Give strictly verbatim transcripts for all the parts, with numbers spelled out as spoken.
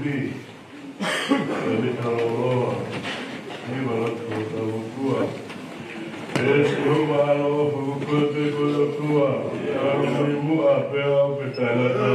Ni, ʻa e meʻa lōloa, ni vala tō tau tua. ʻE Sihova ʻaloʻofa, ko koe pē ko e ʻOtua, ʻa e muimui muʻa pea ʻo aʻu ki he taʻengata.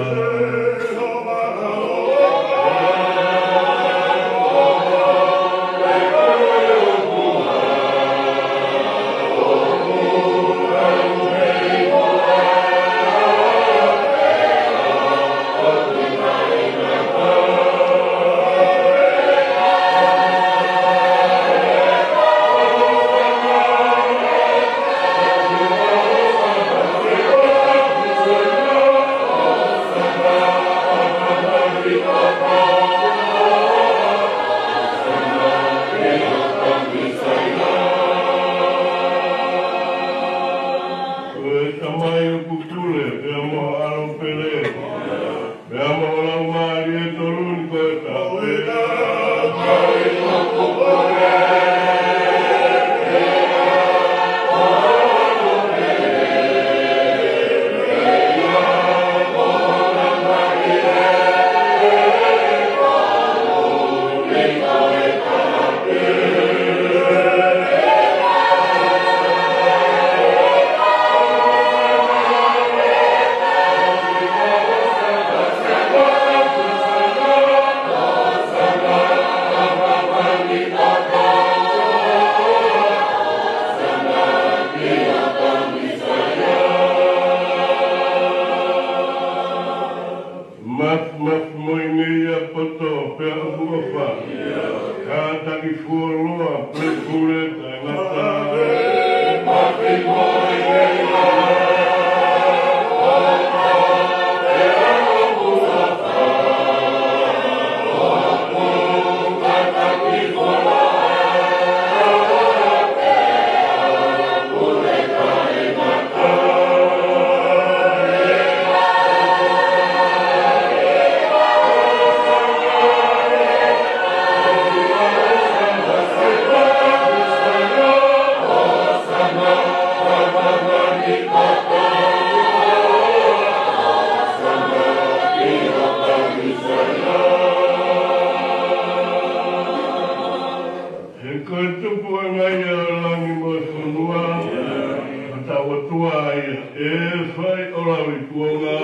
Ko e Tamai ʻoku pule, pea mo ho ʻAlo pele, pea mo ho Laumālie Tolu ni ko e taha pē. Mafimafi mo ʻineʻi ʻa e poto pea ʻoku ʻofa. Kātaki fuoloa, pule taʻengata. He ko e tupuʻanga ia ʻo e langi mo e fonua, ko hotau ʻOtua ia, ʻe fai ʻo lauikuonga.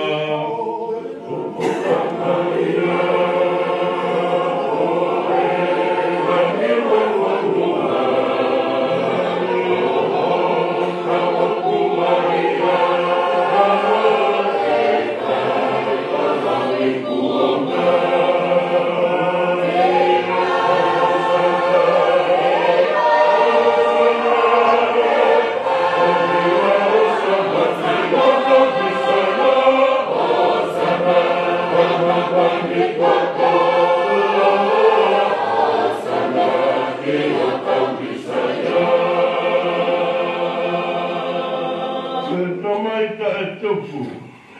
Ko e Tamai taʻetupu,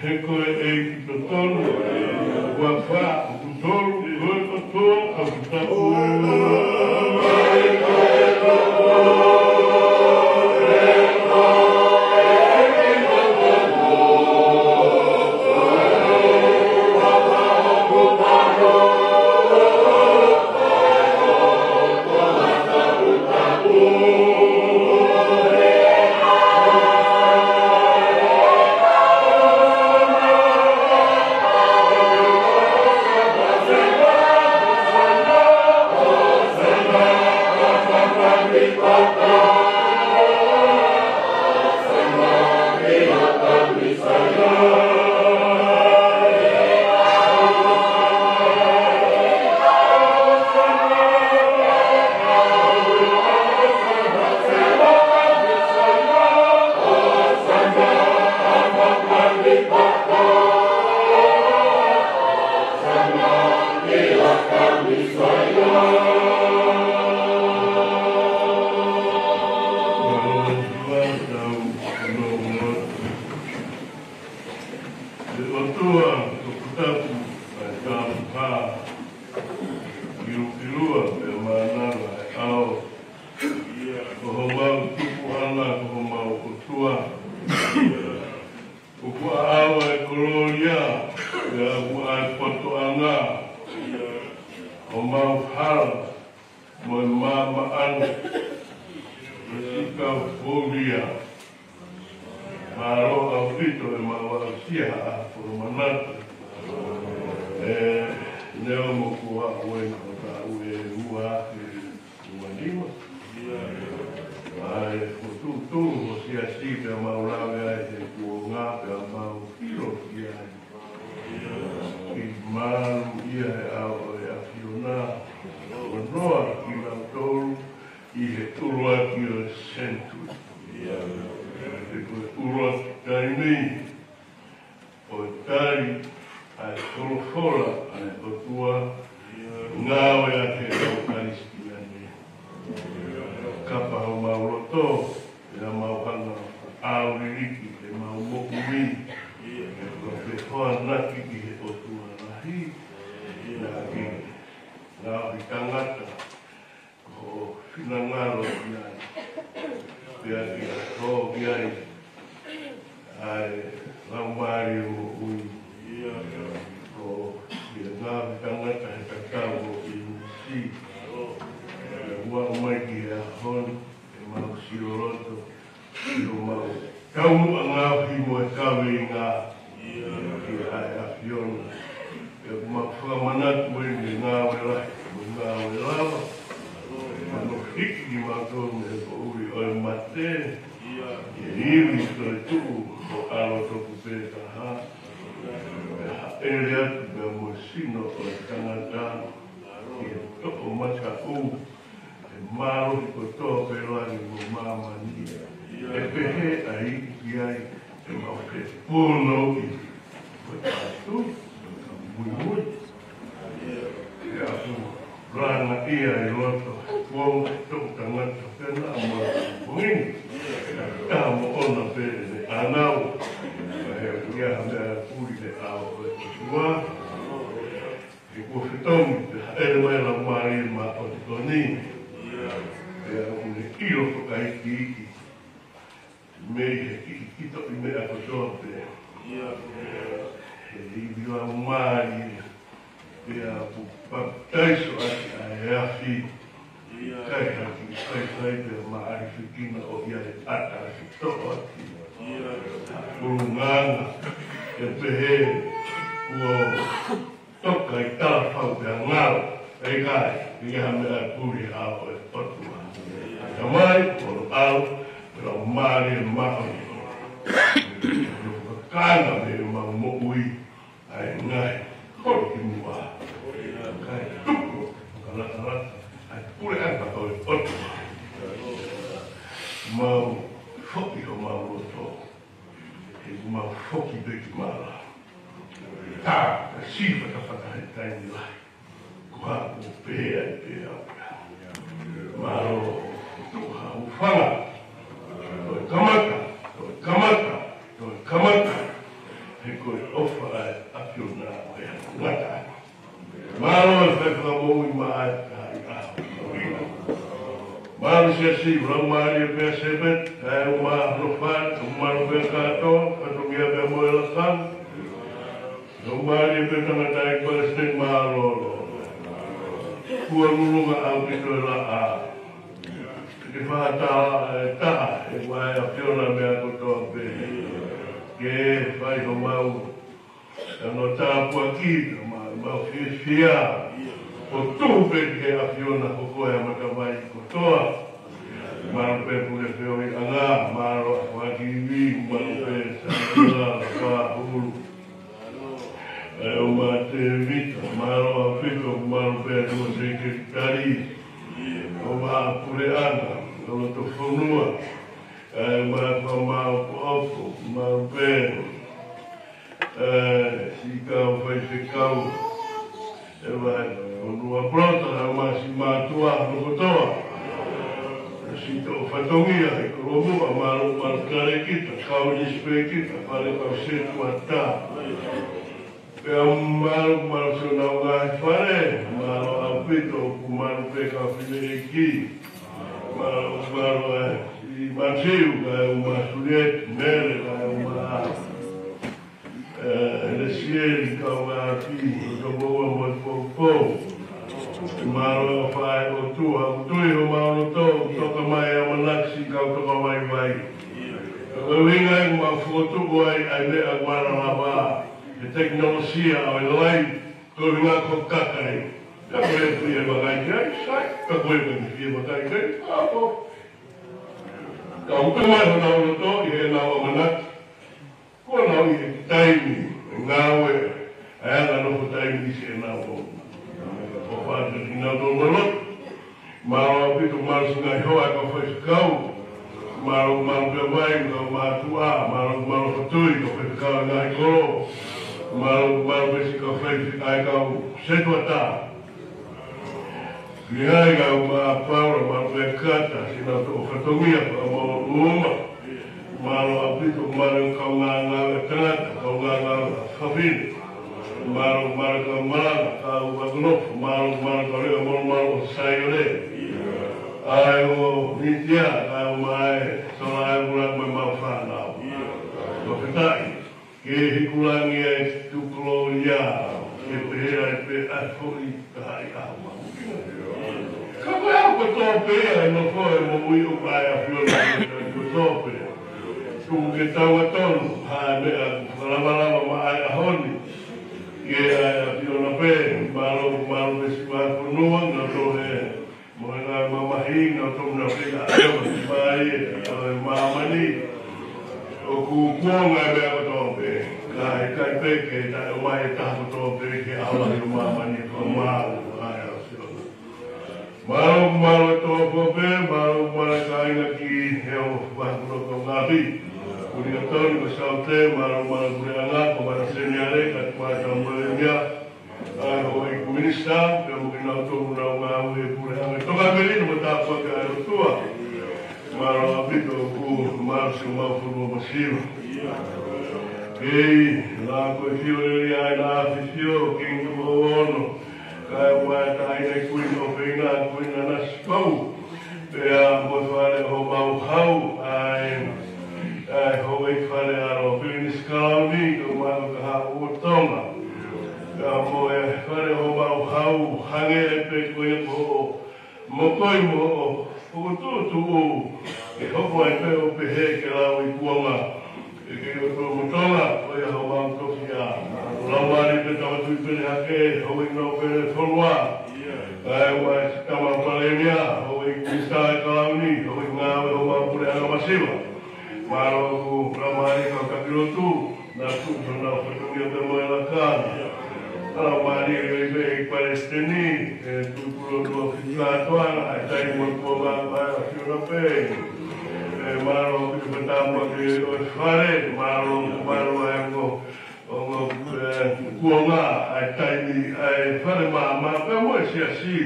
he ko e ʻEiki totonu, ua fā, ʻoku tolu, ko e ʻOtua, ʻoku tapu. ʻE ʻOtua, ʻoku tapu ʻa e tāpuhā, ʻiluʻilua pea mānava ʻa e ʻao. Ko homau tupuʻanga, ko homau ʻOtua. ʻOku ʻaʻau ʻa e kolōlia, pea ʻoku ʻa e potoʻanga. ʻo mau hala mo e maama ʻana, mo e sikau folia. Mālō ʻaupito ʻemau aʻusia ha ʻaho folomanatu. ʻE, neongo kuo aʻu eni ʻo taʻu ʻe ua afe ua nima. ʻA e fokotuʻutuʻu ʻo e siasi pea mau lave ai he kuonga pea mau ʻilo ki ai. Ke malu ia he ʻao ʻo e ʻAfiona, ʻo noa kinautolu ʻi he ʻuluaki ʻo e senituli. He ko e ʻuluaki taimi ʻo e tali ʻa e folofola ʻa e ʻOtua, ngāue ʻa e kau Kalisitiane. Kapa homau loto, pea mau hanga ʻo ʻauliliki ʻemau moʻui, ʻe kau fehoanaki ki he ʻOtua lahi, naʻa ke ngaohi tangata, ko ho finangalo ki ai, pea ke tō ki ai ʻa e laumālie moʻui. Ko ia ngaahi tangata he tatau mo ʻInisi. Pea ʻoku aʻu mai ki he ʻaho ni, ʻe mau sio loto, ʻio mau taumuʻa ngaohi mo e kaveinga ki he ʻAfiona. Pea ʻoku mau fakamanatu eni e ngāue lahi mo e ngāue lava, ʻa hono hiki kimautolu mei he poʻuli ʻo e mate, ki he ivi toetuʻu ʻo e ʻAlo tofu pē taha, pea haʻele atu pea mo e sino ʻo e tangata ki he toʻomataʻu, ʻe mālohi kotoa pē langi mo māmani. ʻE pehē ʻa e ivi ki ai, ʻe mau fepunou ʻi he ʻOtua atu, muimui. ʻE aku langa ia ʻi loto, kuo toku tangata pena mo e kuongi. Ka mo ʻona pē ʻene ʻānau. Ka he ia ha meʻa puli he ʻao ʻo e ʻOtua. He kuo fetongi, pea haʻele mai e Laumālie Māʻoniʻoni. Pea ʻoku ne ʻilo fakaikiiki mei he kiʻi kitoʻi meʻa kotoa pē. He ivi Laumālie, pea ʻoku papitaiso ʻaki ʻa e afi. Kai haki, kai fai pea maʻalifekina ʻo ia e ʻata afi toʻo ʻaki. Pulunganga, ʻe pehē, kuo toka ʻi talafau pea ngalo, ʻe ʻikai, ʻi ha meʻa puli ʻa e ʻOtua. Tamai, ko hono ʻAlo, ko e Laumālie Māʻoniʻoni. Kāinga mei heʻemau moʻui, ʻa e ngaahi holo ki muʻa. Kae tuku, fakalakalaka, ʻa e puleʻanga ʻo e ʻOtua. Mau foki homau loto, he ʻoku mau foki pē ki mala. Tā, ka sifa ta fata he taimi lahi. Ko haku pea i pea. Mālō, tuha ufala. Toe kamata, toe kamata, toe kamata. He ko e ʻofa ʻa e ʻAfiona ʻoku ʻikai ngata. Mālō e fai fakamoʻui maʻa e kakai ʻa e ʻAfiona. Mālō siasi, Laumālie pea Sēpeti, kae ʻumaʻā hono fale, ʻumaʻā pea kātoa, fatongia pea mo e lakanga. Laumālie pea tangataʻeiki Palesiteni mālōlō. Kuo lulunga ʻaupito e laʻā. Ke fata e taha, ʻe ʻumaʻā e ʻAfiona meʻa kotoa pē. Ke fai homau, ʻa hono tāpuaki, ma, mau fiefia. ʻO tuhu pē ki he ʻAfiona ko koe ʻa e matavai kotoa. Mālō pē pule feohiʻanga, mālō ʻa Fakivi, mālō pē Sāmila, Fahulu. ʻA e ʻumaʻā Tēvita, mālō ʻaupito, mālō pē ʻa e sekelitali. ʻUmaʻā puleʻanga, ʻa e loto fonua. ʻA e ʻumaʻā Fakamāʻopoʻopo, mālō pē. ʻE, siʻi kau faifekau, ʻe, ʻa e fonua palota, ʻa e ʻumaʻā siʻi mātuʻa hono kotoa. ʻE, siʻi toʻo fatongia ʻi he kolomuʻa, mālō, mālō kalekita, kau nisipēkita, fale kau setuata. Pea mālō, mālō siʻonau ngaahi fale, mālō ʻaupito, ʻoku mālō pē kau fineʻeiki. Mālō, mālō, ʻe, siʻi Matiu, kae ʻumaʻā Sulieti, Mele, kae ʻumaʻā ʻe, Lesieli, kau ngāue ʻi he tokoua mo e poupou. Mālō ʻofa ʻa e ʻOtua, ʻoku tui homau loto, ʻoku toka mai ʻa e ʻamanaki siʻi kau tokavaivai. Ko e ʻuhinga ia ʻoku mau fokotuʻu ai ʻa e meʻa ʻoku ala lava, ʻa e tekinolosia ʻo e live, ko e ʻuhinga ko e kakai. Ka ko e fie vakai ki ai, sai, ka ko e fie vakai ki ai, ʻapo. Ka ʻoku tui mai honau loto ʻi heʻenau ʻamanaki. Kuo nau ʻi he taimi, ngāue, ʻa e anga nofo taimi ʻi heʻenau ʻaho. ʻOfa atu kiate kinautolu mo e lotu. Mālō ʻaupito, mālō siʻi ngaahi hoa ʻa e kau faifekau. Mālō, mālō pē ʻa e kau mātuʻa, mālō, mālō ʻa e tui, kau faifekau ʻi he ngaahi kolo. Mālō, mālō pē siʻi kau faifekau, ʻa e kau setuata. Ki ai kau mā Paula, mā Pekata, siʻi nautolu ʻo fatongia, kau mā uma. Mālō ʻaupito, mālō kaungāngāue tangata, kaungāngāue fafine. Mālō, mālō kau malanga, kau akonofo, mālō, mālō kau leʻo, mālō, mālō ʻo Saione. ʻA e ʻo Mitia, kau mai, sola e vula mai mau fānau. Fakafetaʻi. Ke hikulangi ʻa e tukulolia, ke pehē ai pē ʻa e foʻi tahaʻi ʻaho mau. Ka ko e ʻaho kotoa pē ʻa e nofo ʻa e moʻui ʻoku ʻa e ʻAfiona ʻa e kotoa pē. Tuku ke tau ʻa tonu, ha meʻa ʻoku fakalavalava maʻa e ʻaho ni. Ke ʻa e ʻAfiona pē, mālō, mālō pē siʻi vahefonua, nautolu he mo e ngaahi mamahi, nautolu naʻa pehē ʻa e ʻaho mai, ʻa e māmani. ʻOku kuonga e meʻa kotoa pē. Ka ʻikai pē ke taʻeʻomai e taha kotoa pē ke ʻalu ʻi māmani ko mālō, ʻa e ʻAfiona. Mālō, mālō tō kope, mālō, mālō kāinga ki he ʻo vakuno ko ngapi. Kuni ka toni ko Saute, mālō, mālō kule anga, ko mara seniare, ka tua ta mo e mea. ʻA e houʻeiki minisitā, pea mo kinautolu ʻoku nau ngāue he puleʻanga. Toka melino mo tāpuaki ʻa e ʻOtua. Mālō ʻaupito ʻoku mālō siʻomau fonua masiva. Kei la ko e fio lelei ʻa e na afifio, Kingdom ʻo ono. Kae ʻumaʻā e taʻahine kuini ʻofeina, Kuini Nanasipauʻu. Pea mo e fale ʻo homau hau, ʻa e, ʻa e houʻeiki fale ʻa Lord Pilinisi Kalauni, ko Manukahaʻu ʻo Tonga. Pea mo e fale ʻo homau hau, hangē pē ko ia ko hoʻo mokoi mo hoʻo fokotuʻutuʻu, ke hoko ai pē ʻo pehē ke lau ʻi kuonga. ʻEiki ʻOtua mo Tonga, ko ia homau tofiʻa. Laumālie pē Tama Tuʻi Penehake, houʻeiki nōpele fonua. Kae ʻumaʻā siʻi Tama Palēmia, houʻeiki minisitā ʻa e Kalauni, houʻeiki ngāue homau puleʻanga masiva. Mālō ʻoku laumālie kau taki lotu, naʻa tuʻu honau fatongia pea mo e lakanga. Laumālie lelei pē ʻEiki Palesiteni, ʻe tuku lotu ʻo fika atu ana, ʻa e taimi mo e kuonga ʻa e ʻAfiona pē. ʻE mālō ʻaupito pē tāpuaki ʻo e fale, mālō, mālō ʻa e ongo, ongo, ʻe, kuonga, ʻa e taimi, ʻa e fale maama, pea mo e siasi.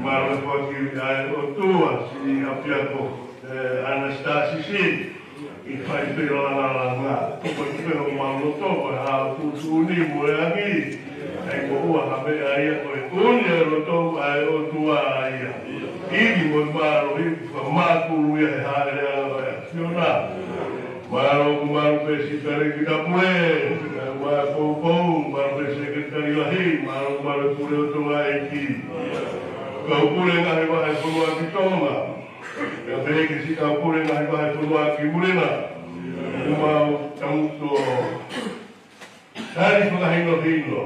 Mālō e foaki ʻa e ʻOtua, siʻi ʻapiako, ʻe, Anasitasi. ʻI fai pē langalanga, ko e pē ʻo mau loto, ko e hā tuʻutuʻuni mo e angi. ʻAi ko ua ha meʻa ia ko e ʻuni ʻa e loto ʻa e ʻOtua ia. ʻIki mo e mālohi, fakamākulu ia he hāʻele ʻa e ʻAfiona. Mālō, mālō pē siʻi Pelekiteni Tapule, mālō Poupou, mālō pē Sekelitali Lahi, mālō, mālō Pule ʻo Tonga ʻEiki. Kau pule ngaahi vahefonua ki Tonga. Pea pehē ki siʻi kau pule ngaahi vahefonua ki muli na. Kuo mau tangutu ʻo tali fakahinohino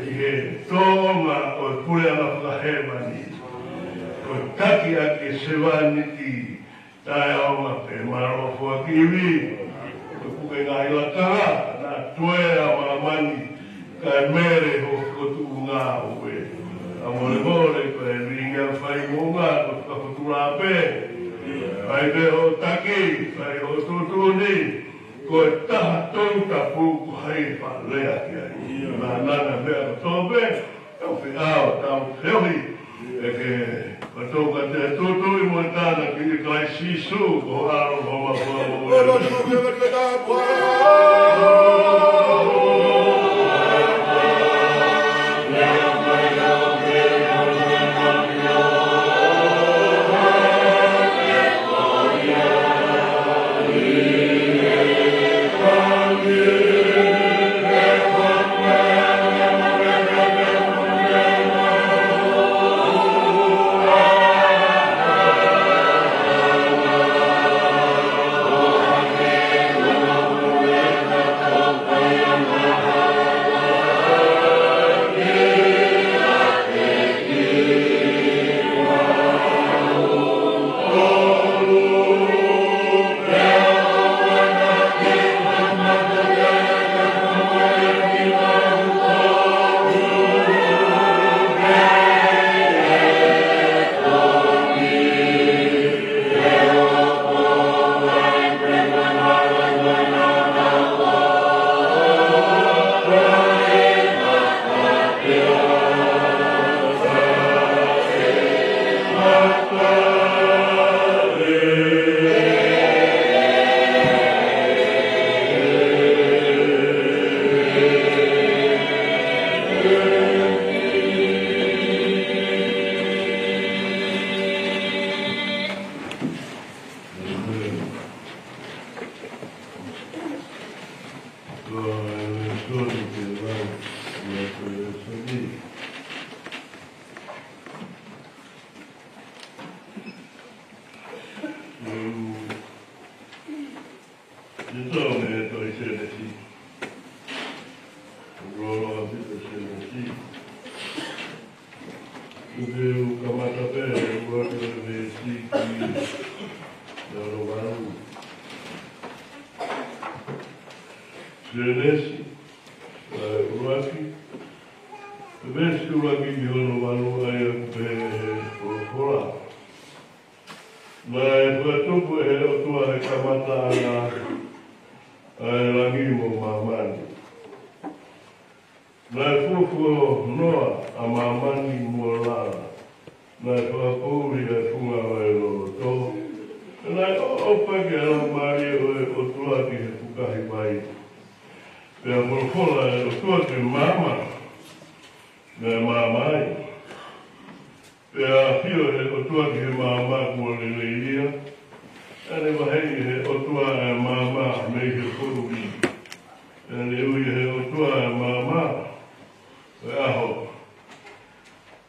ʻi he tōʻonga ʻo e puleʻanga fakahēvani. Ko e taki ʻaki e sevāniti taʻeʻaonga pē, mālō foaki ivi. Ko e puke ngaahi lakanga, naʻa toe ʻa māmani, kae mele hoʻo fokotuʻu ngāue. ʻA molemole ko e ringi ʻa e fai moʻunga, ko e fakafotula pē. Fai pē hoʻo taki, fai hoʻo tuʻutuʻuni, ko e taha tonu tapu ko hai e faʻa lea ki ai. Mānanga meʻa kotoa pē, tau feʻao, tau feohi, ʻe ke Ka tau ka te tuʻutuʻu mo e tānaki ʻia Kalaisi Sīsū, ko e ʻAlo homau Fakamoʻui. Te u kamata pē he ʻuluaki veesi ki he hono valu. Sēnesi, ʻa e ʻuluaki, veesi ʻuluaki ki hono valu, ʻa ia ʻoku pehē ʻe he folofola: Naʻe fakatupu ʻe he ʻOtua he kamataʻanga ʻa e langi mo māmani. Naʻe fuofua noa ʻa māmani mo e lala. Naʻe fakapoʻuli ʻa e funga ʻo e loloto. Naʻe ʻoʻofa ʻa e Laumālie ʻo e ʻOtua ki he fukahi vai. Pea folofola ʻa e ʻOtua ki he maama, naʻe maama ai. Pea ʻafio ʻa e ʻOtua ki he maama kuo lelei ia. Pea ne vaheʻi ʻe he ʻOtua ʻa e maama mei he poʻuli. Pea ne ui ʻe he ʻOtua ʻa e maama ko e ʻaho.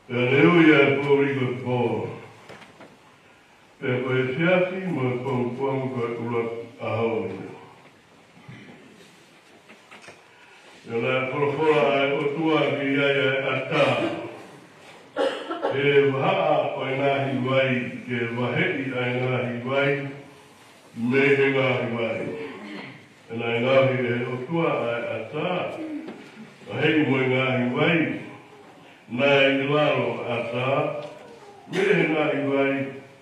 Pea ne ui ʻa e poʻuli ko e pō. Pea ko e efiafi mo e pongipongi ko e ʻuluaki ʻaho ia. Pea naʻe folofola ʻa e ʻOtua ki ai ʻa e ʻatā, ʻe vahaʻa ʻo e ngaahi vai, ke vaheʻi ʻa e ngaahi vai mei he ngaahi vai. Pea naʻe ngaohi ʻe he ʻOtua ʻa e ʻatā, vaheʻi mo e ngaahi vai naʻe ʻi lalo ʻatā, mei he ngaahi vai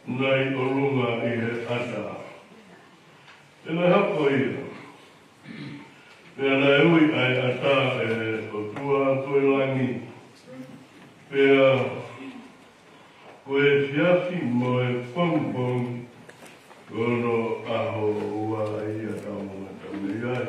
naʻe ʻi ʻolunga ʻi he ʻatā. Pea naʻe hoko ia. Pea naʻe ui ʻa e ʻatā ʻe he ʻOtua ko e langi. Pea ko e efiafi mo e pongipongi ko hono ʻaho ua ia. Tau ngata mei ai.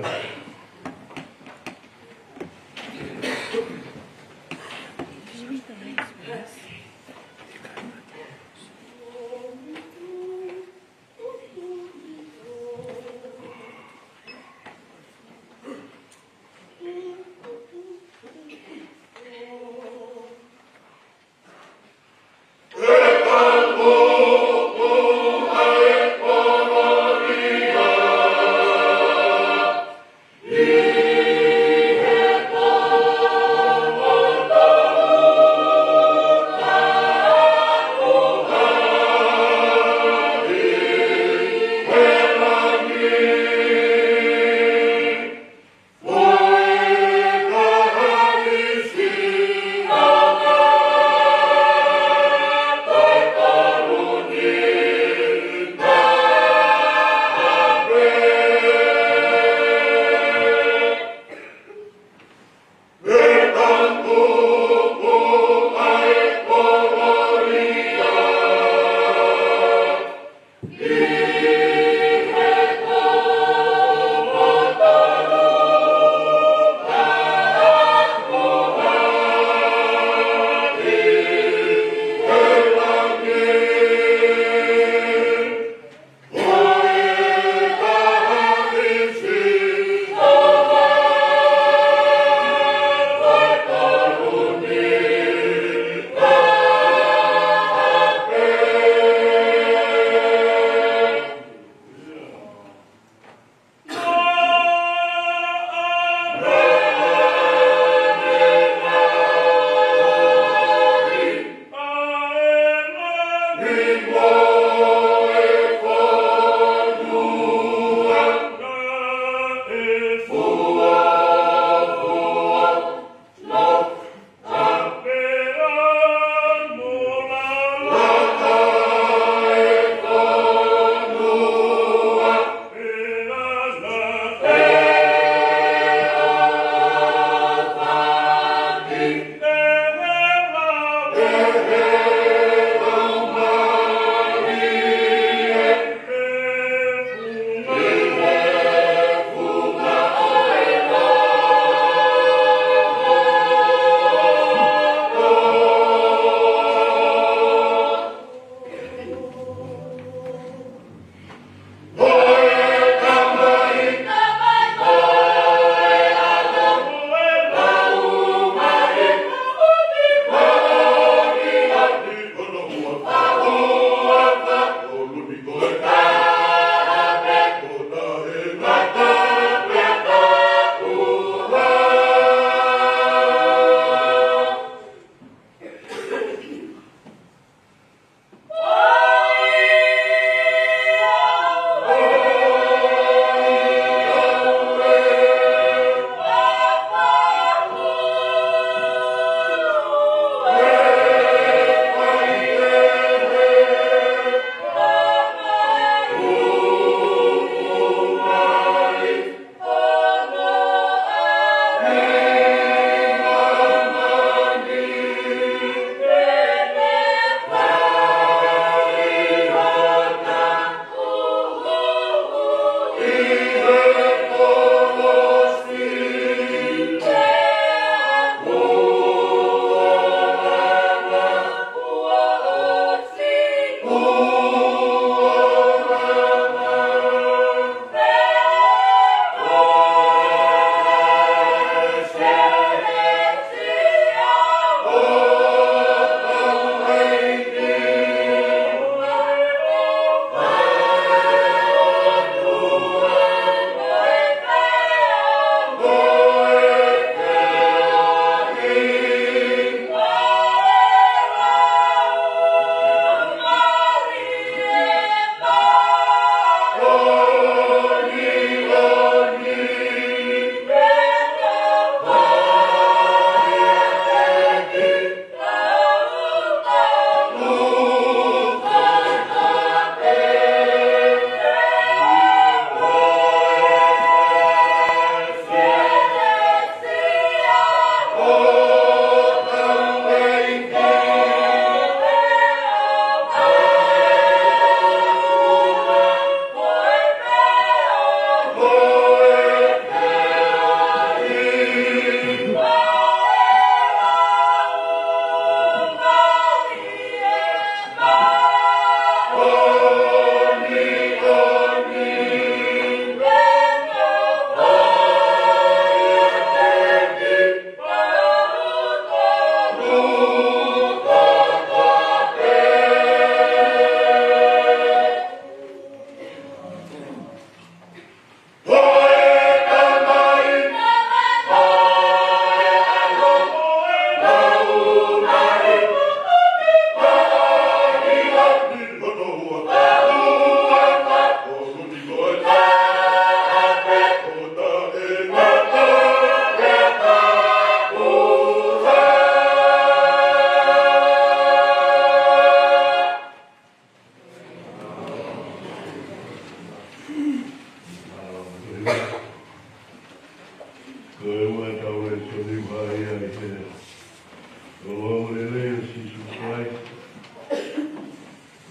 Lelei ʻo Sīsū Kalaisi,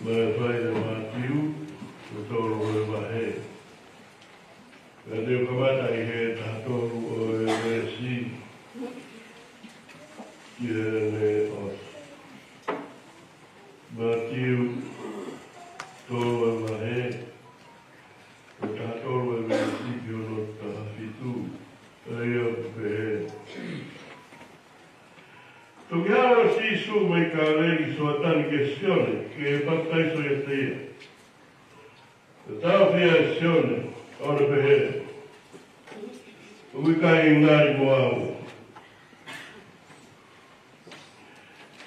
naʻe fai ʻe Mātiu, ko e tolu ʻo e vahe. Pea te u kamata ʻi he taha tolu ʻo e veesi ki heʻene ʻosi. Mātiu tolu ʻo e vahe, ko e taha tolu ʻo e veesi ki hono taha fitu, ʻa ia ʻoku pehē: Toki haʻu ʻa Sīsū mei Kāleli ki Soatani kia Sione, ke papitaiso ʻiate ia. Pea taʻofi ia ʻe Sione, ʻo ne pehē: ʻOku ʻikai ngali mo au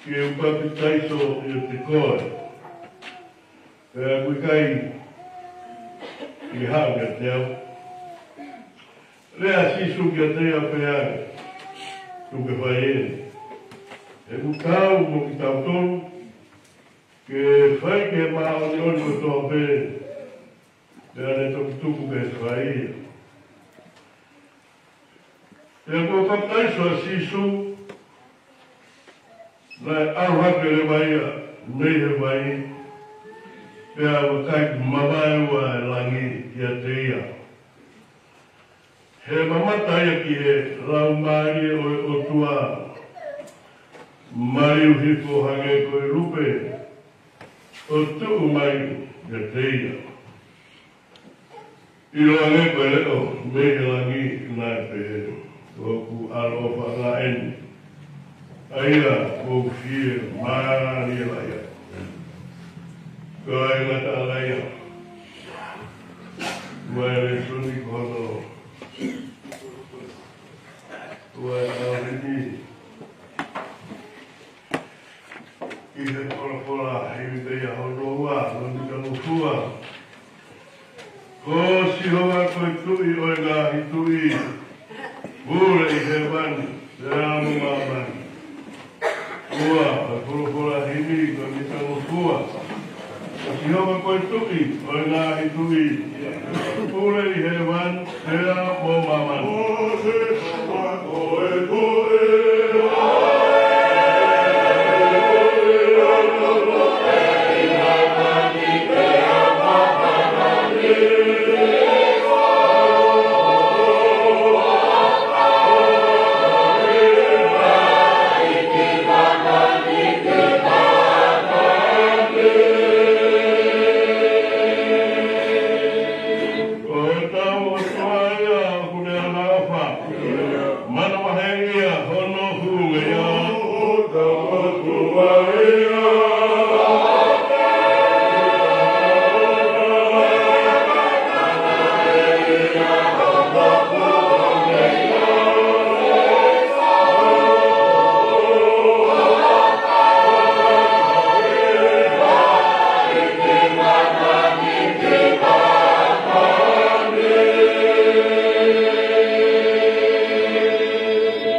ke u papitaiso ʻiate koe, pea ʻoku ʻikai ke ke haʻu kiate au. Lea ʻa Sīsū kiate ia ʻo pehē ange: Tuku ke fai eni. He ʻoku taau mo kitautolu ke fai ki he māʻoniʻoni kotoa pē. Pea ne toki tuku ke fai ia. Pea kuo papitaiso ʻa Sīsū, naʻe ʻalu hake leva ia mei he vai, pea vakai, mavae ua ʻa e langi kiate ia, he mamata ia ki he Laumālie ʻo e ʻOtua, maliu hifo hangē ko e lupe, ʻo tuʻu mai kiate ia. ʻIloange ko e leʻo mei he langi, naʻe pehē: Ko hoku ʻAlo ʻofaʻanga eni, ʻa ia ʻoku ou fiemālie lahi ai. Ko e ngata ʻa ia. Ko e lēsoni ko hono ua ʻo e ʻaho ni, ʻi he folofola himi pē ia hono ua, ʻo e mitangofua. Ko Sihova ko e Tuʻi ʻo e ngaahi tuʻi, pule ʻi hēvani pea mo māmani. Ua, ʻa e folofola himi ko e mitangofua. Ko Sihova ko e Tuʻi ʻo e ngaahi tuʻi, pule ʻi hēvani pea mo māmani. Ko hotau ʻOtua ia ʻoku ne ʻaloʻofa. Manavahē ia hono hū ia.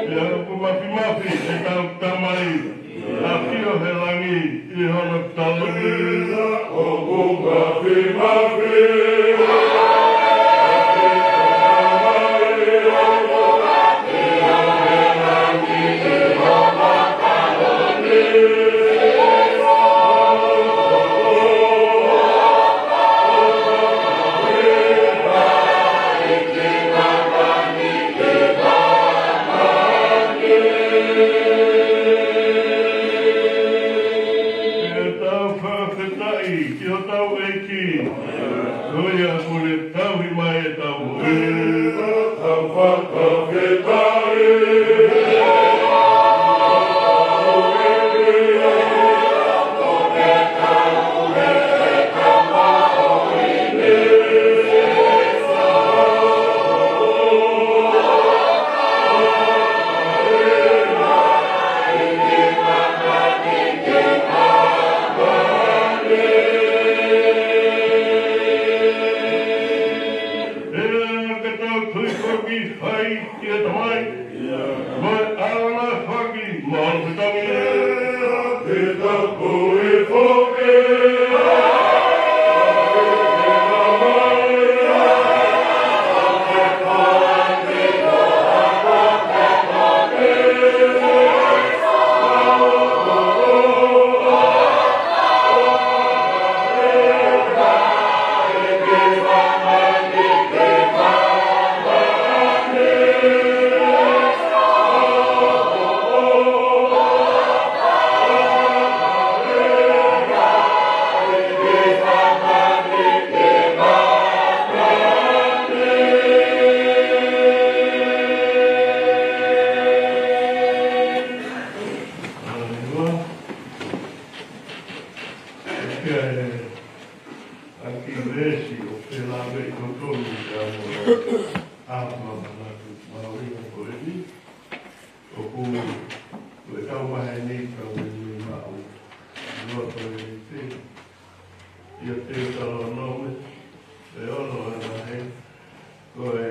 Pea ʻoku mafimafi ʻetau Tamai, ʻafio he langi, ʻi hono taloni. ʻOku mafimafi. Ke tau fakafetaʻi ki hotau ʻEiki, ko ia kuo ne tauhi mai ʻetau moʻui. Tau fakafetaʻi. Ia e, ʻa e kiʻi veesi ʻoku pehē leva ʻi he totonu ʻi he ʻaho ni, ʻa e manatu mahuʻinga ko eni, ʻoku, ko e tau maheni, tau maheni maʻu, ʻi loto ʻi he te, ʻi he Teutalōnome, ʻi he ono ʻa e vahe, ko e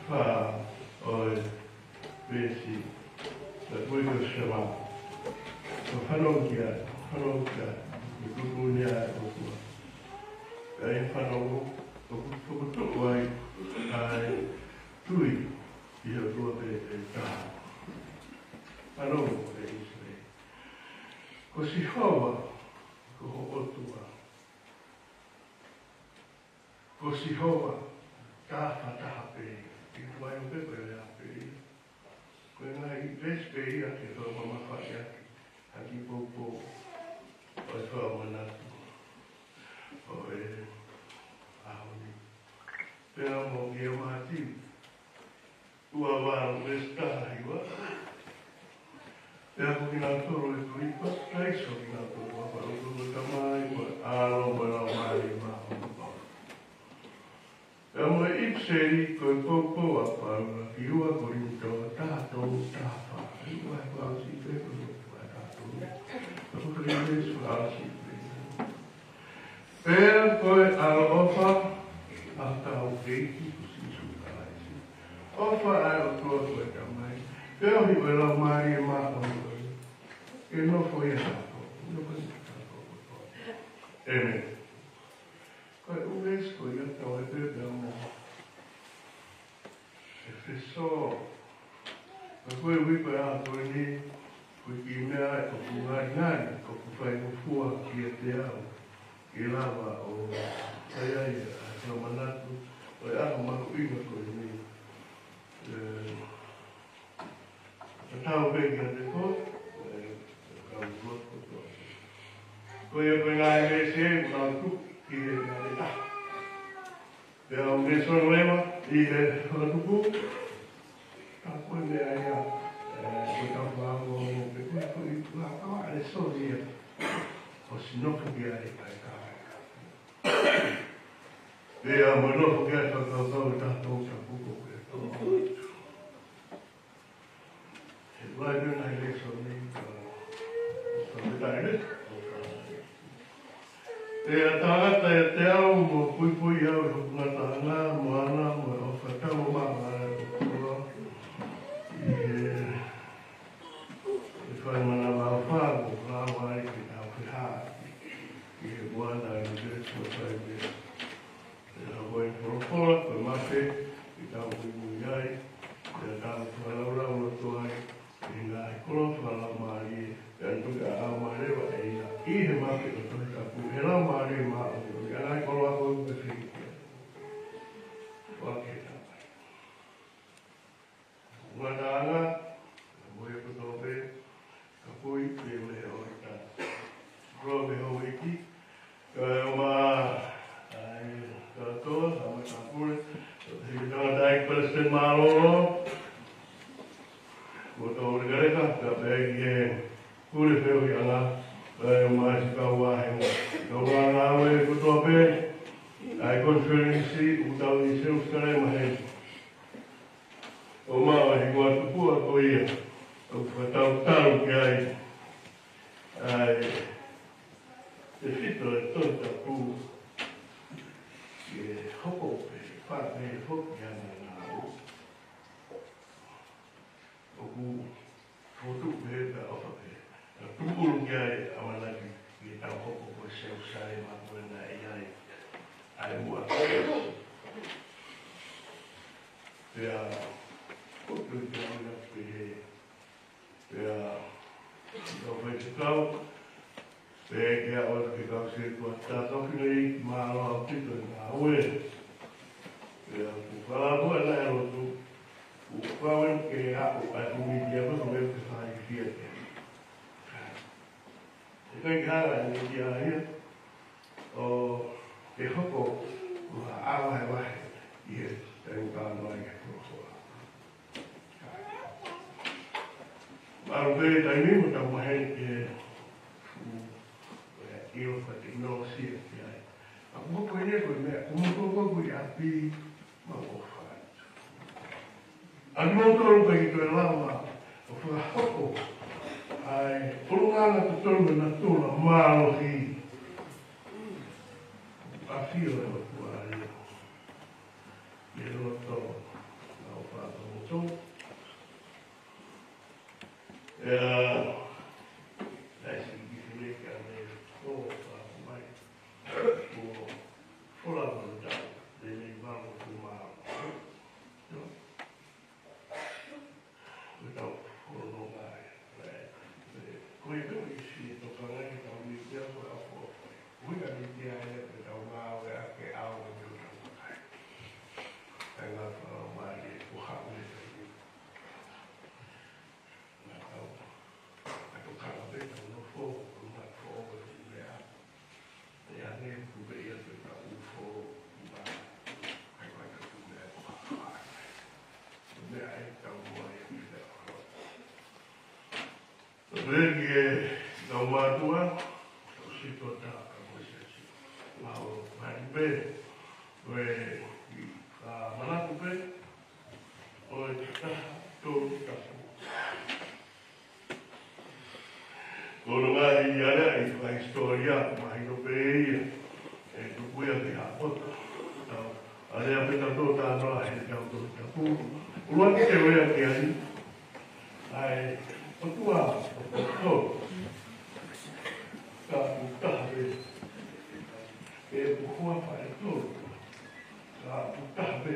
fā ʻo e veesi, ʻa e ko e Shema. Ko e fanongo ki ai, fanongo ki ai, ʻi he tuʻutuʻuni ʻa e ʻOtua. ʻA e fanongo, ʻoku, ʻoku tuku ai ʻa e tui ʻi he ʻOtua pē ʻe taha. Fanongo ʻe ʻIsileli. Ko Sihova, ko ho ʻOtua. Ko Sihova, taha fakataha pē ia. ʻI tuai ʻo pē ko e lea pē ia. Ko e ngaahi veesi pē ia ke fakamamafaʻi ʻaki ha kiʻi poupou ʻo e fakamanatu ʻo e ʻaho ni. Pea mo ia Mātiu, ua valu veesi taha hiva. Pea ko kinautolu ʻe tuli papitaiso kinautolu ʻi he huafa ʻo e ʻOtua ko e Tamai mo e ʻAlo mo e Laumālie Māʻoniʻoni. Pea mo e ʻipiseli ko e poupou ʻa Paula ki he ua Kolinitō taha tolu taha fā. ʻI he ua he fakaʻosi pē ko e ua taha tolu. Ka ko e veesi fakaʻosi pē. Pea ko e ʻaloʻofa ʻa hotau ʻEiki ko Sīsū Kalaisi, ʻofa ʻa e ʻOtua ko e Tamai, feohi ʻa e Laumālie Māʻoniʻoni, ke nofo ʻiate kitautolu, nofo ʻiate kitautolu kotoa. ʻĒmeni. Ko e ʻū veesi ko ia ʻoku tau ʻai pē pea mo ʻEfesō. Ka ko e uike ko eni, ko e kiʻi meʻa ʻoku ngali ngali, ʻoku faingofua kiate au ke lava ʻo fai ai ʻa e fakamanatu ʻo e ʻaho mahuʻinga ko eni. ʻE, tatau pē kiate koe, ʻe, kau tuat kotoa. Ko ia ko e ngaahi veesi ʻoku nau tuku ki he ngaahi taha. Pea ʻoku ke sio leva ʻi he fakatupu, ka ko e meʻa ia, ʻe, ko e tau fāngo mo pe ko e ko e ʻi tua kau ʻa e sio ia. ʻO sinoko ki ai ʻa e kāinga. Pea mo nofo ki ai fakakaukau ʻe taha tau tapu ko e tau. He ʻoku ʻi ai pē ngaahi lēsoni, ʻa, ʻo ka me taʻe le, ʻo ka. Pea tangata ʻiate au mo puipui au ʻi hoku ngataʻanga, mo ana, mo e ʻofa taumaʻa ʻa e ʻOtua. ʻI he, ʻi he fai manavaʻofa, mo lava ai ke tau fehāki. ʻI he ʻuana ʻi he veesi ʻo fai me. Pea ko e folofola, ko e mate, ke tau muimui ai, pea tau fakalaulau loto ai, ʻi he ngaahi koloa fakalaumālie, pea tuku ʻa e ʻamanaki leva ʻe ia, ʻi he mate ʻo Tohi Tapu, he Laumālie Māʻoniʻoni, ʻa e ngaahi koloa ko ē ʻoku fili. Fua ke tau mai. Ngataʻanga, mo e kotoa pē, ka pui pē mei he ʻOtua. Koloa mei he houʻeiki, kae ʻumaʻā ʻa e kātoa, ʻa e matāpule, he tangataʻeiki Palesiteni Mālōlō, mo e kau lekaleka, kae pehē ki he pule feohiʻanga, kae ʻumaʻā siʻi kau vāhenga. Kau ngāue kotoa pē, ʻa e konifelenisi, ʻoku tau ʻi Selusalema heni. ʻO maʻu ʻa e hingoa tupuʻa ko ia, ʻoku fakatautau ki ai ʻa e tefito ʻo e Tohi Tapu, ke hoko pē, fai pē foki ʻa e ngāue. ʻOku fotu pē pea ʻofa pē. Ka tuʻulu ki ai ʻamanaki ke tau hoko ko Selusalema ko ē naʻe ʻi ai ʻa e muʻa. Pea, ko e tui pea ʻoku pehē. Pea, ʻi kau faifekau, pea ke aʻu atu ki he kau sētuata, kau fefine, mālō ʻaupito e ngāue. Pea, ʻoku fakalāngilangi ʻa e lotu, ʻoku kau eni ke aʻu atu mei he ʻaho ko ē ke fai ki ai. ʻIkai ke hanga ʻe he meʻa ia ʻo ke hoko ko ha ʻā vahevahe ʻi he taimi ʻoku tau ʻi ai ʻi he folofola. Mālō pē taimi mo tau maheni ke fuʻu ʻIo, ka te ʻiloa ʻosi ia ki ai. ʻA ko ko e ko e meʻa, ko moutolu ko ē ʻi ʻapi, mau ʻofa atu. ʻA kimoutolu pē ke toe lava ʻo fakahoko ʻa e ʻulungaanga totonu ʻo e natula mālohi. ʻAfio e ʻOtua ia ʻi he loto ʻo kimoutolu. ʻIo, naʻe siki siki ka ne ko fa mai. Ko fola mo tau, ne ne valo ko ma. Ko tau fola no mai. Ko e pē ʻi si to ka ngai tau ni kia ko a fo. Ko ia ni kia e ko tau ngāue ʻa ke au e tau kai. Ai ngā fa mai ko ha me. Pea ki he kau mātuʻa, ʻo si tō tā ka mo se si. Mau, mai pē, ko e, ʻi, ʻa, manatu pē, ko e taha, tolu, taha. Ko hono ngaahi aleaʻi fakahisitōlia, mahino pē ia, ʻe tuku ia ki ha poto. Tau, alea pē tau tō tā noa he tau tō tapu. ʻUluaki te ʻo ia ki ai, ʻa e ʻOtua ʻo poto. Ka ʻoku taha pē, ʻe ʻoku huafa ʻe tolu. Ka ʻoku taha pē,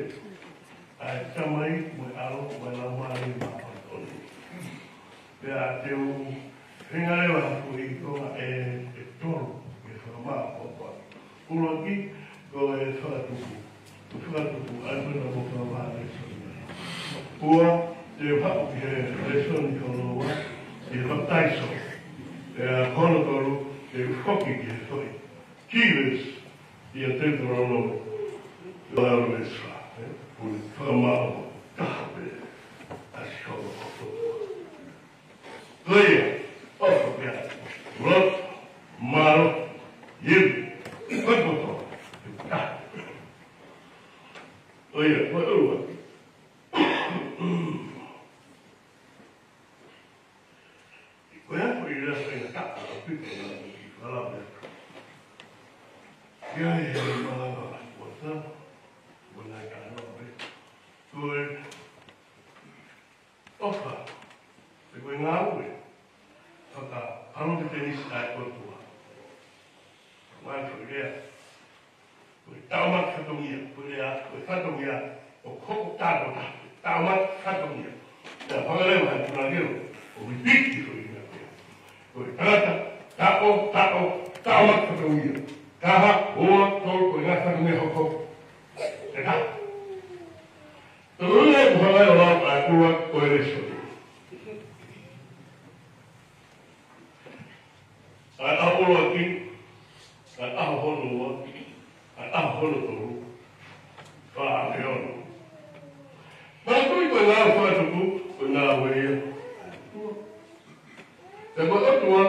ʻa e Tamai mo e ʻAlo mo e Laumālie Māʻoniʻoni. Pea te u hinga leva ʻa e foʻi konga ʻe, ʻe tolu, ke fakamaʻopoʻopo. ʻUluaki, ko e fakatupu. Ko e fakatupu, ʻa e puna mo ka vale sona. Ua, te u haʻu ki he lēsoni hono ua, ki he papitaiso. Pea hono tolu, te u foki ki he foʻi kiʻi veesi ʻi he Teutalōnome. Ua veesi fā, ē? Ko e fakamaʻopoʻopo taha pē ʻa Sihova ko e ʻOtua. Ko ia, ʻofa pē ʻa e loto, mālohi, ivi, ko e poto, ʻe taha. Ko ia, ko e ʻuluaki. Ko ia ko e lea faingataʻa ʻaupito naʻa ku kiʻi fakalau atu. Ia he malanga ʻa Kuata, ko nai ka noa pē. Ko e ʻofa, pe ko e ngāue fakapalōvetenisi ʻa e ʻOtua. Ngāue fakalea. Ko e tāmaki fatongia, ko e lea, ko e fatongia, ʻo ko e tāmaki, tāmaki fatongia. Pea fakalea mai puna keu, ʻo repeat ki foʻi ngā pea. Ko e tangata, taʻo, taʻo, tāmaki fatongia. Taha, ua, tolu, ko e ngā fatongia hoko. ʻE taha. Tolu e kuhanga ʻo lau ʻa e ʻuluaki ko e lēsoni. ʻA e ʻuluaki, ʻa e hono ua, ʻa e hono tolu, fā ʻa e ono. Manatuʻi ko e ngāue fakatupu, ko e ngāue ia. Pea ko e ʻOtua,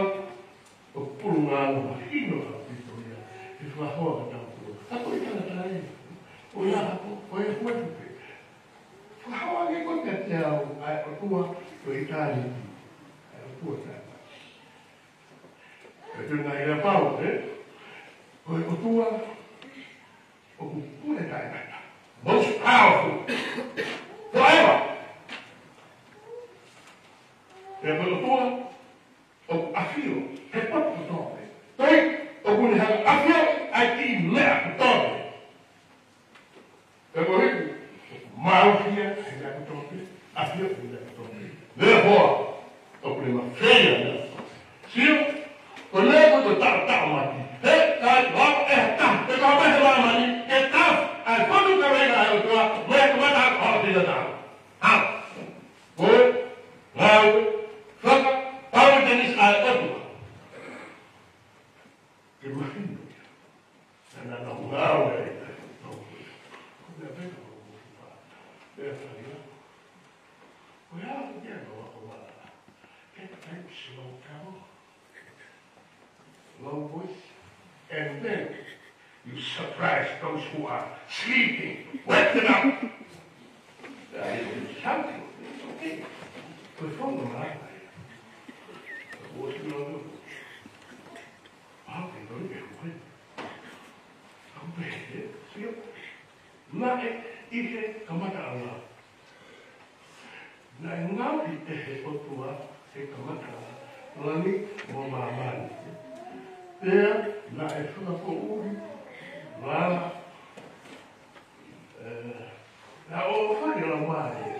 ʻoku ʻulungaanga mahino ʻaupito ia, he fakahoa ka tau kua. Ka ko e tangata ē, ko ia ko, ko e huehuetu pē. Fakahoa ange ko e kiate au, ʻa e ʻOtua, ko e ʻitāniti. ʻA e ʻOtua taʻengata. Ko e tuna ia pau, ē? Ko e ʻOtua, ʻoku pule taʻengata. Most powerful. Forever. Pea ko e ʻOtua, ʻoku ʻafio, he potu kotoa pē. Toi, ʻoku ne hanga ʻafio, ʻa e kiʻi meʻa kotoa pē. Pea ko e hiki, mālohi ia, he meʻa kotoa pē, ʻafio, he meʻa kotoa pē. Therefore, ʻoku ne mafeia meʻa kotoa pē. Sio, ko e meʻa ko e taʻotaʻo maki. He, ka, wa, e, ta, te ka mehe māmani, ke ta, ʻa e potu ka mehe ʻa e ʻOtua, mehe ka mata, ʻo, te ta, ta. Ha. Ko e ngāue fakapalōvetenisi ʻa e ʻOtua. Ke mahino ia. Naʻa nau ngāue ai ʻa e ʻOtua. Ko ia pē ka ko e motuʻa. Pea fai ia. Ko ia ko ia ko e ako mala. Ke ta kai pisi mau kamo. Long voice. And then you surprise those who are sleeping. Wake them up. There is something. It's okay. Perform the miracle. What do you do? How can you do it? How can you do it? Naʻe ʻi he kamataʻanga. Naʻe ngaohi ʻe he ʻOtua ʻi he kamataʻanga langi mo māmani. Pea naʻe fakapoʻuli lā, ē, naʻe ʻoʻofaki e Laumālie.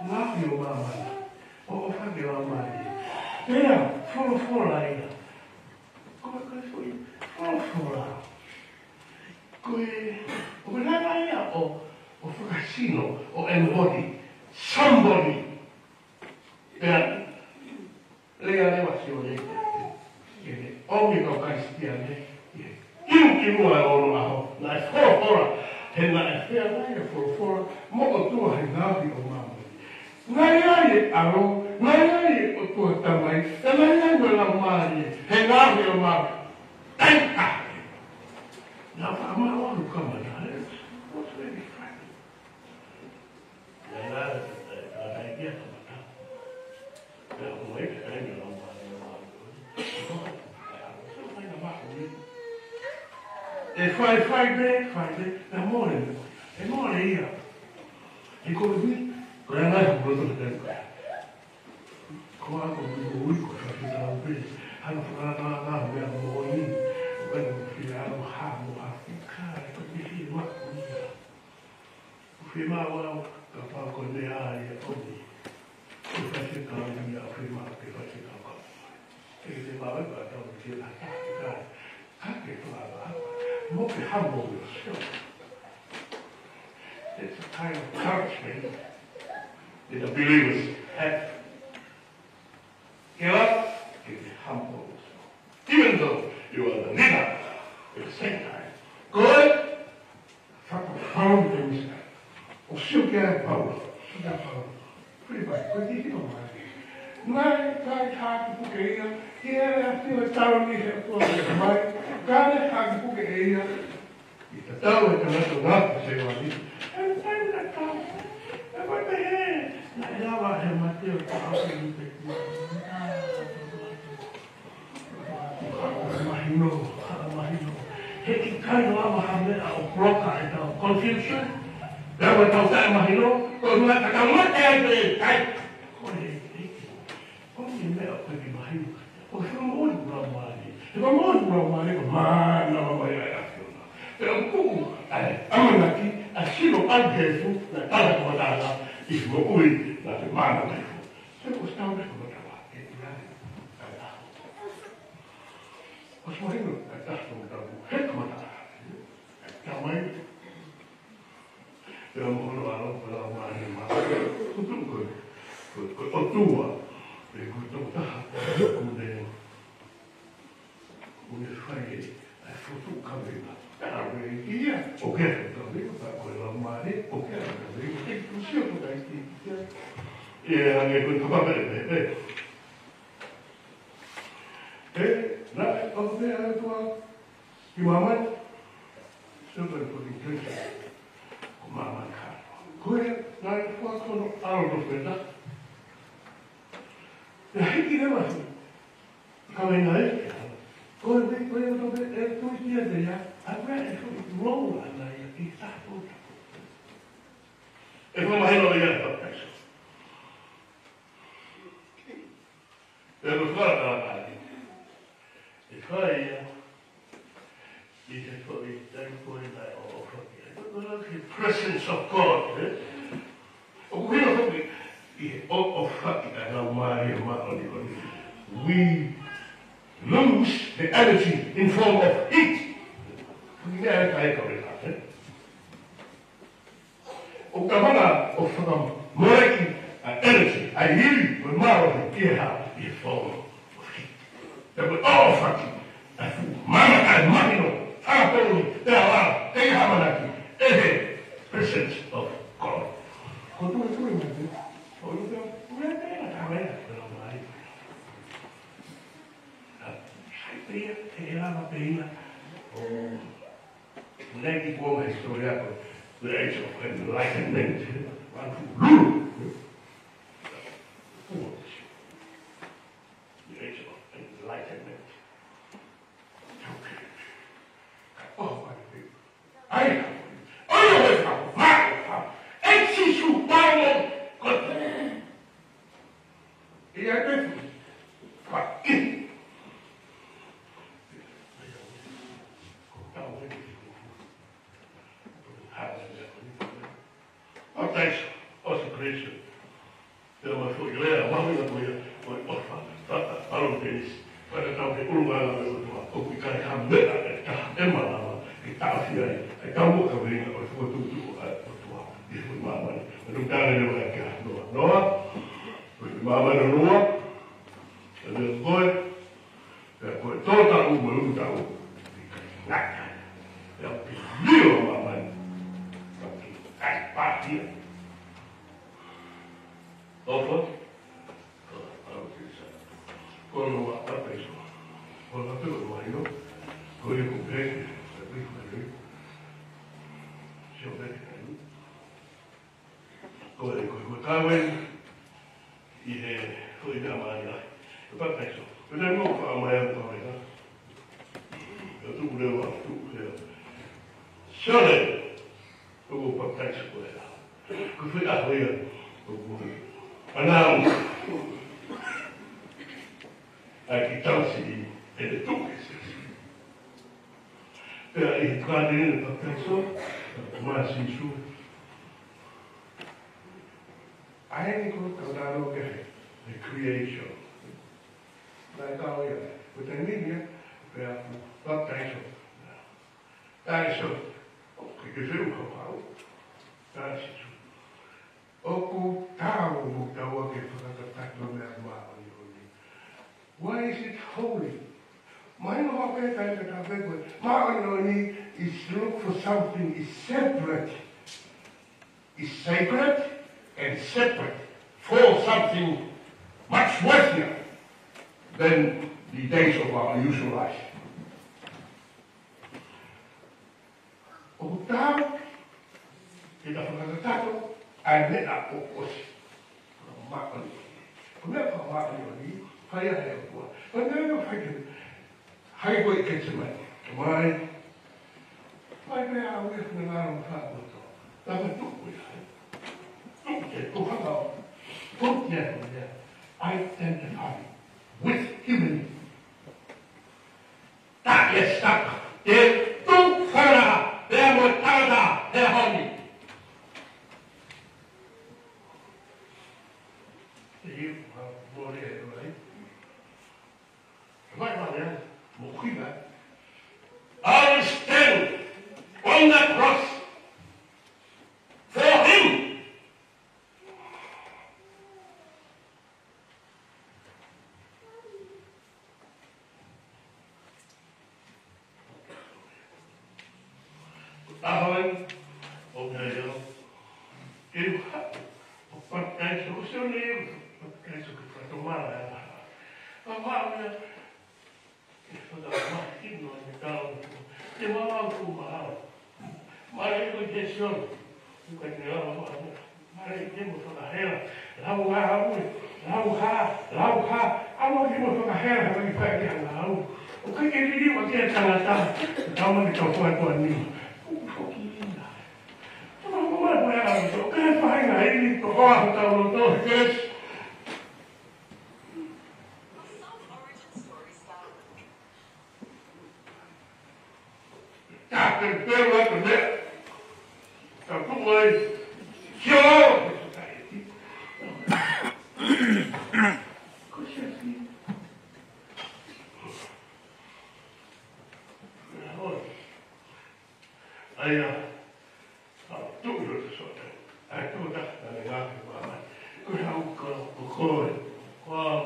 Ngaohi ʻo māmani. ʻOʻofaki e Laumālie. Pea folofola ia. Ko e, ko e foʻi folofola. Ko e, ʻoku ʻi ai e lea ia ʻo, ʻo fakasino, ʻo embody, somebody. Pea, lea leva ʻa Sione. Ke ne ʻomi e kau Kalisitiane, ke kimukimu ʻa e ono ʻaho, naʻe folofola, he naʻe feangai e folofola mo e ʻOtua he ngaohi ʻo māmani. Naʻe ʻi ai e ʻAlo, naʻe ʻi ai e ʻOtua Tamai, naʻe ʻi ai mo e Laumālie, he ngaohi ʻo māmani. ʻAi, ʻa. Naʻa faʻa maʻu ʻa e kamata, ē? What's really funny? Naʻe ʻi ai e, e, e, e, e, kamata. Naʻe ʻomai ke ʻai mo e Laumālie, Laumālie. ʻE fai, fai pē, fai pē, naʻe mole, ʻe mole ia. He ko e ui, ko e anga e loto te kai. Ko a ko e ui, ko e faifekau pē. Hanga fakalāngilangi meʻa moʻoni. Ko e ui, fia ʻalu ha mo ha fika, ko e ui, maʻu ia. Ko e fiemaʻu au, kapau ko e meʻa ia ʻomi. Ko e faifekau ia, ko e fiemaʻu ke faifekau ka. ʻE te mau e pātau ke la ka, ka, ka ke fala, mo ke humble yourself. It's a kind of encouragement that the believers have. Ke la, ke te humble yourself. Even though you are the leader, at the same time, ko e fakafoki ʻe Misa. ʻO sio ki ai Paula, sio ki ai Paula. Filipai, ko e tiki no mai. Naʻe, naʻe hāki puke ia, ki he ʻea, ki he talo ni he ʻOtua mai, ka naʻe hāki puke ʻe ia, ʻi he tatau e tangata ngāue ʻa e Sēvani. ʻE, ʻe, ʻe, ʻe, ʻe, ʻe, ʻe, naʻe lava he mate ʻo taʻofi ni pe mahino, mahino. He ʻikai lava ha meʻa ʻo block ʻetau confusion. Pea mo ʻetau taʻemahino, ko e meʻa ka tau mate ai pē, ʻikai. Ko e, ko e meʻa ʻoku ʻikai ke mahino. Ko e fakamoʻoni ʻoku Laumālie. He fakamoʻoni ʻoku Laumālie, ko e mana mai ʻa e ʻAfiona. Pea ʻoku, ʻa e ʻamanaki, ʻa e sino ʻa e efu, naʻe tala ko matala, ʻi he moʻui, naʻe te mana mai fu. He ko e tau ko matala, ʻe ʻi ai, ʻa e ʻaho. ʻOsi mahino, ʻa e ʻaho ko matala, he ko matala. ʻA e tamai, Pea mo hono ʻAlo, pea mo e Laumālie Māʻoniʻoni. Ko e, ko e, ko e ʻOtua, ʻe ko e tokotaha, ʻoku ne, ʻoku ne fai ʻa e fokotuʻu kaveinga. Pea ʻave ia, ʻo ke fokotuʻu kaveinga, pea ko e Laumālie, ʻo ke fokotuʻu kaveinga, ʻe kusi ʻo toka iti, ʻe, ʻe, ʻa e ko e kapakale pē, pē. ʻE, naʻe, ʻoku te ʻai tua, Ki māmani, sio ki he foʻi tui, ko māmani ka. Ko ia, naʻe fua kono ʻalo no feta. Pea hiki leva si, ka mai ngai, ko e, ko e, ko e, e tui kia te ia, a mea e foʻi role ʻana ia ki tato. ʻE fakamahino ia e papitaiso. Pea ko e fakatātā ni. ʻE fai ia, ʻi he foʻi taimi ko ē naʻe ʻoʻofaki ai. Ko e presence of God, ē? ʻOku hino foki, ʻi he ʻoʻofaki ʻa e Laumālie Māʻoniʻoni. We lose the energy in form of heat. Ko e meʻa ē ka e kau e ka, ē? ʻOku tau hanga ʻo fakamoleki ʻa e energy, ʻa e ivi, mo e mālohi ʻi he hā, ʻi he fōnga. Pea ko e ʻoʻofaki, ʻa e fuʻu mana, ʻa e mahino, ʻa e pōni, ʻa e ala, ʻa e ʻamanaki, ʻe he presence of God. Ko e tui, tui mai, ʻo i te, ʻo i te, ʻa e tau ē, ʻa e tau mai. Sai pē ia, ʻe lava pē ia, Naʻe ʻi ai e hisitōlia ko e Age of Enlightenment. One who rule. The Age of Enlightenment. ʻAi, ʻai, ʻai, ʻai, ʻai, ʻai, Sīsū, pau mo, ko, ia te, pa, i. Ko tau e, Papitaiso, ʻosi Kristo. Pea mo e foʻi lea mahuʻinga ko ia, ko e ʻofa, faka, ʻalu Kenisi. Fakatatau ki he ʻulungaanga ʻo e ʻOtua, ʻoku ʻikai ha meʻa ʻe taha ʻe malava ke taʻofi ai ʻa e taumuʻa kaveinga ʻo e fokotuʻutuʻu ʻa e ʻOtua ʻi he māmani. Naʻa tau tala leva ki ai, Noa, Noa, ko e māmani ʻo Noa, ʻa e meʻa ko ē, pea ko e tolu taʻu mo e ʻuluaki taʻu, ngata, pea ʻoku lilo ʻa māmani, pea ʻoku ʻikai pāhia. ʻOfa, ʻo, ʻo, ʻo, ko Noa, papitaiso. Ko Noa, papitaiso, ko ia ko Peke, ko Peke, ko Peke. Sio Peke, ko e, ko e, ko e kau eni ʻi he foʻi meʻa mālie ai. Ko e papitaiso. Ko e taimi ʻoku faʻa mai ai ʻa e kau eni. Ko e tuku leva, tuku leva. Sione, ʻoku papitaiso koe. Ko e foʻi ʻaho ia ʻoku ʻanau ai ki tausi ʻi he tuku e siasi. Pea ʻi he kātene ʻo e papitaiso, ʻa Sīsū. ʻA eni ko e tau talanoa ki he, the creation. Naʻe kau ia, ko e taimi ia, pea papitaiso. Papitaiso, ʻoku ke feu hau hau. Sīsū. ʻOku taau mo taua ke fakakakato meʻa māʻoniʻoni. Why is it holy? Mahino hake taimi tatau pē ko e māʻoniʻoni is look for something is separate, is sacred and separate for something much worthier than the days of our usual life. ʻOku taau ke ta fakakakato ʻa e meʻa ʻoku ʻosi. Māʻoniʻoni. Ko e meʻa māʻoniʻoni, fai ʻe he ʻOtua. Ko e meʻa ʻoku fai ke, hai ko e Ketisemani. Mai. Mai pē ʻa e ʻuhinga ngalo mo fakaʻoto. Tapa tuku ia. Tuku ke, ko hanga ʻo. Tuku ke, ko ia. Identify with humanity. Taʻe saka, te tu fara, pea mo tangata, he honi. Te hiu, ha, mori e rai. Vai, vai, mo kina. I stand on the cross for him. Ko e ʻaho ni, ʻoku ʻi ai au. Ke u haʻu ʻo papitaiso, ʻosi ʻo ne u papitaiso ke fakatomala e ʻaho. Ka ʻoku ou ʻi ai, ʻe fakamahino ʻa e tau. Te mama ku mahalo. Mare ko te sio. Uka te lau, mare ke mo fakahela. Lau ha, lau ha, lau ha. Amo ke mo fakahela, ka ki fai ke lau. ʻOku ʻikai ke liliu ʻa e tangata. Tama ke tau fai ko ani. ʻOku foki ina. Tama ko mai ko e lau. ʻOku ʻikai fai ngai ni, ko hoa ko tau loto, yes. Ka ke pelu atu meʻa. Ka tuku ai. Sio. ʻAia. Tuʻu ʻi loto sote. ʻAi tuʻu ta, ta le ngā ke māmani. Ko e hau ko, ko koe. Ko au.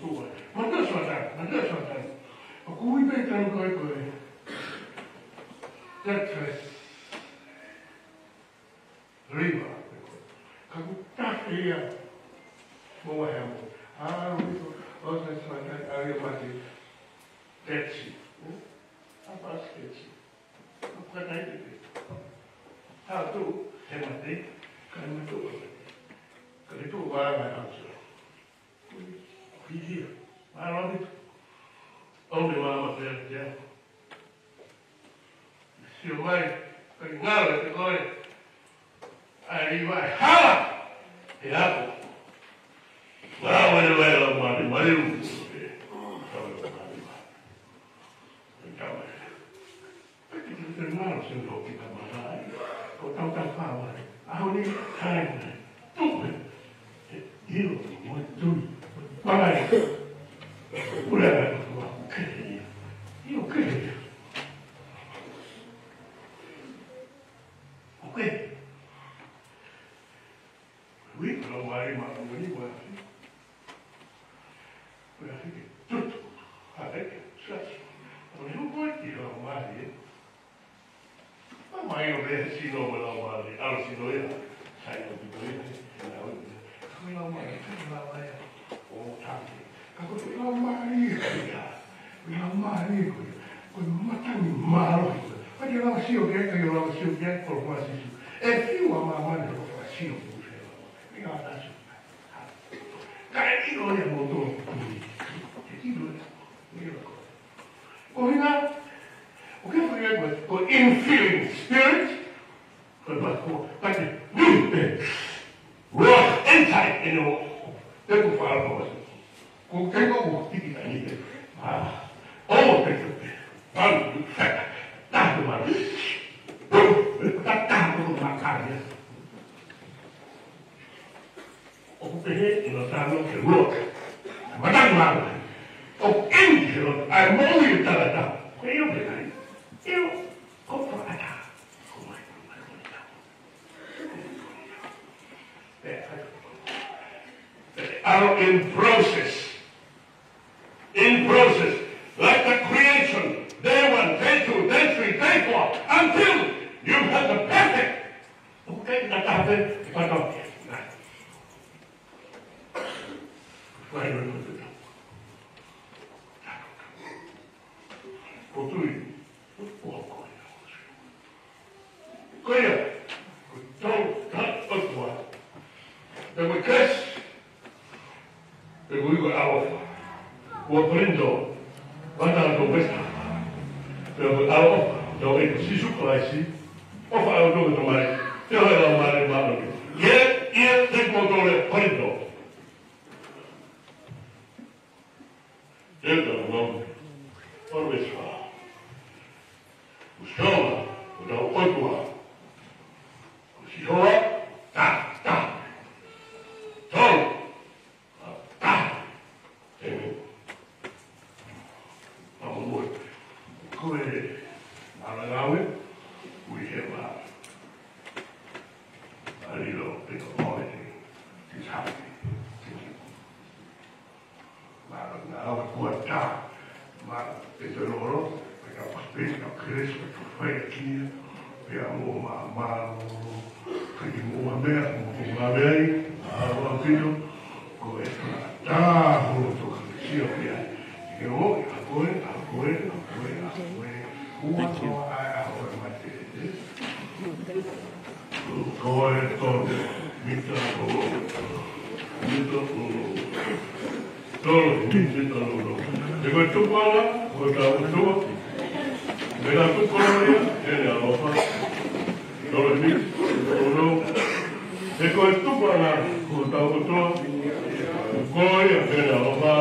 Tuʻu ai. Mata sote, mata sote. ʻOku ui pē tanu koe koe. That dress. Riva. Ka ku tafe ia. Mo wa hea mo. A, riva. O sa sote, a, riva mate. That's it. Pasiketi. Ka kai te te. Tau tu, he mate, kai mate o mate. Ka ke tu vā mai au sila. Hihia. Mālō ni. Au me māma pea te au. Sio mai, kai ngalo te koe. ʻAi, vai, hala! He ako. Ngā wale wale lau mali, mali u. Ko tau tau fā wale. ʻAho ni, kai mai. Tupe. Io, mo tui. Pai. Ula ka tua. Io, ke. Okay. Ui, lau mai ma ui ua. Ua ke tutu. A e ke sa. O ne hoko ki lau mai. Ma mai o me sino ma lau mai. Alo sino ia. Sai o ki lau mai. Lau mai. Lau mai. ʻO tangi. Ka ko e lau mai ko ia. Ko e lau mai ko ia. Ko e matangi mālohi ko ia. Ka ke lau sio ke, ka ke lau sio ke, ko e lau Sīsū. E fiu a māmani ko e lau sio ke, ko e lau. Ka e ʻilo ia mo tō. E ʻilo ia. Ko hina, ʻoku ke fai ko, ko infilling spirit, ko e lau ko, ka ke, ni, e, ruach ʻentai ʻene o, te ku fā ko wasi. Ko ke ko, ko tiki ka ni, e, a, o, te ku, e, pau, feka, tato ma, pum, e, ta, tato ma ka, e. ʻOku pehē ʻi he talanoa ki he ruach. Matangi mālohi. ʻOku ʻi he loto, ʻa e moʻui ʻa e tangata. Ko e ʻio pē kai. ʻIo, ko e fakaʻatā. Ko mai, ko mai, ko mai. Pea, pea, are in process. In process. Like the creation. Day one, day two, day three, day four. Until you have the perfect. ʻOku ke na tape, e pata. Vai, vai, vai, vai. Ko tui, ko, ko ia. Ko ia, ko tau, ta, ʻOtua. Te mo kes, Pea ko e ʻaloʻofa. Ua Kolinitō, ua taha ko e pesa. Pea ko e ʻaloʻofa, tau ʻEiki ko Sīsū Kalaisi, ʻofa ʻa e ʻOtua ko e Tamai, feohi ʻa e Laumālie Māʻoniʻoni. Ke ʻi he te mo tole Kolinitō. Te tau mau. Ua pesa. Ko Sihova, ko tau ʻOtua. Ko Sihova, ta, ta. Tau. Ko e mālō ngāue, ui he vā. Mālō, pea ko e, ki sāki. Mālō ngāue kuata. Mālō, pea ko e lolo, pea ka pasi, pea ka kelesi, pea ka fai kia. Pea mo ma, ma, ka ki mo ma mea, mo ma mea ai, a, ua pito, ko e tā, mo to ka sio pea. Ke o, a koe, a koe, a koe, a koe, ua to a, a koe mate. Ko e tolu, mita o, mita o. Tolu, mita o. Te ko e tupu ʻa e, ko e tau tua. Mena tuku ia, ʻene ʻaloʻofa. Tolu, mita o. Te ko e tupu ʻa e, ko e tau tua. Ko ia, ʻene ʻaloʻofa.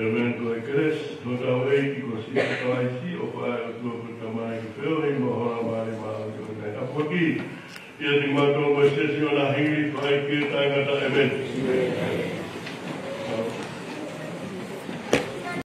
ʻĒmeni. Ko e kelesi ʻa hotau ʻEiki ko Sīsū Kalaisi, ʻofa ʻa e ʻOtua ko e Tamai, ko e feohi mo e ʻofa ʻa e Laumālie Māʻoniʻoni, ʻa ia ke ʻiate kimautolu mo e siasi ʻo e lahi, ʻo fai ki he taʻengata. ʻĒmeni.